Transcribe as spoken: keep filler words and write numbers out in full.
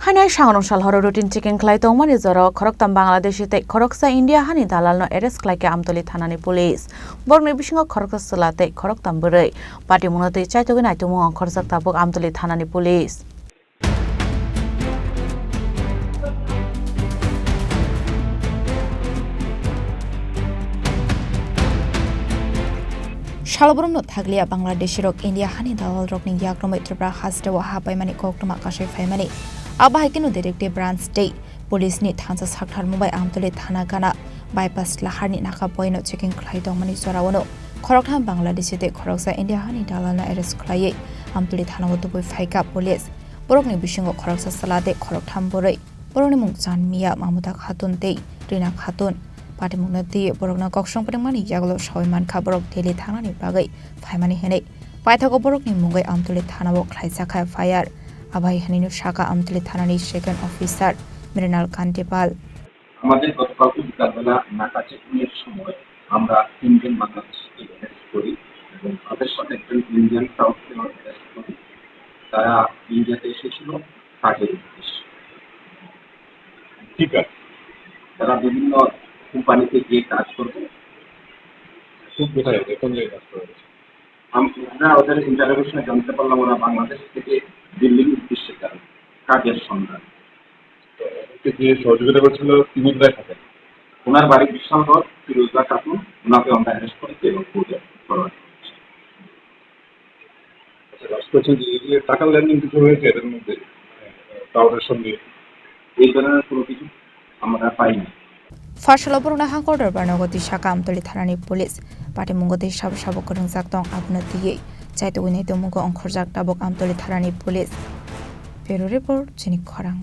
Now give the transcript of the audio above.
Hainai sangrong sal horo routine checking khlai tongmani jora khoroktham Bangladeshi tei khoroksa India hani dalalno arrest khlaikha Amtoli thanani police. Borokni bisingo khoroksa chwla tei khoroktham bwrwi. Patimungno twi chaitugwi naitukmung ongkhorjak tabuk Amtoli thanani police. Salobrumno thakliya Bangladeshirok India hani dalalrokni yakromwi Tripura hasteo hapaimani koktwma kasai phaimani. Abo hai kheno Detective Branch tei Police ni thansa saktharmung bai Amtoli thana gana bypass laharni naka boino checking khlai tongmani joraono khoroktham Bangladeshi tei khoroksa India hani dalalno arrest khlaiwi Amtoli thanao tubui phaikha police. Borokni bisingo khoroksa chwla tei khoroktham bwrwi. Borokni mung Chanmiya Mamuda Khatun tei Rina Khatun. Patimungno twi borokno koksong phrwngmani yagulo sawi mankha borok Delhi thangnani bagwi phaimani hwnwi. Paithago borokni mungwi Amtoli thanao khlaijakha F I R. Abai hwnwino sakha Amtoli thanani second officer Mrinal Kantipal. আমাদের গতকালকে বিকালবেলা নাকা চেকিংয়ের সময় আমরা তিনজন বাংলাদেশিকে অ্যারেস্ট করি এবং তাদের সাথে একজন ইন্ডিয়ান কাউকেও অ্যারেস্ট করি। তারা ইন্ডিয়াতে এসেছিল কাজের উদ্দেশ্যে। ঠিক আছে। তারা বিভিন্ন কোম্পানিতে গিয়ে কাজ করবে। কোন, কোথায় হবে? কোন জায়গায় কাজ করবে? আম-, আমরা ওদের ইন্টারোগেশনে জানতে পারলাম ওরা বাংলাদেশ থেকে দিল্লির উদ্দেশ্যে যাবে কাজের সন্ধানে। ওকে যে সহযোগিতা করছিল তিনি কোথায় থাকেন? ওনার বাড়ি বিশালগড়, ফিরোজা খাতুন, ওনাকে আমরা অ্যারেস্ট করেছি এবং কোর্টে ফরওয়ার্ড করেছি। আচ্ছা, লাস্ট কোশ্চেন যে এই যে টাকার লেনদেন কিছু হয়েছে এদের মধ্যে, আহ, কারোর সঙ্গে? এই ধরনের কোনো কিছু আমরা পাইনি। Pharsalo borokno hangkor dorbar nogo twi sakha Amtoli thanani police. Patimungo tei sabo sabo kwrwngjak tong abono twiwi chaitugwi naitugmungo ongkhorjak tabuk Amtoli thanani police. Bureau report, chini khorang.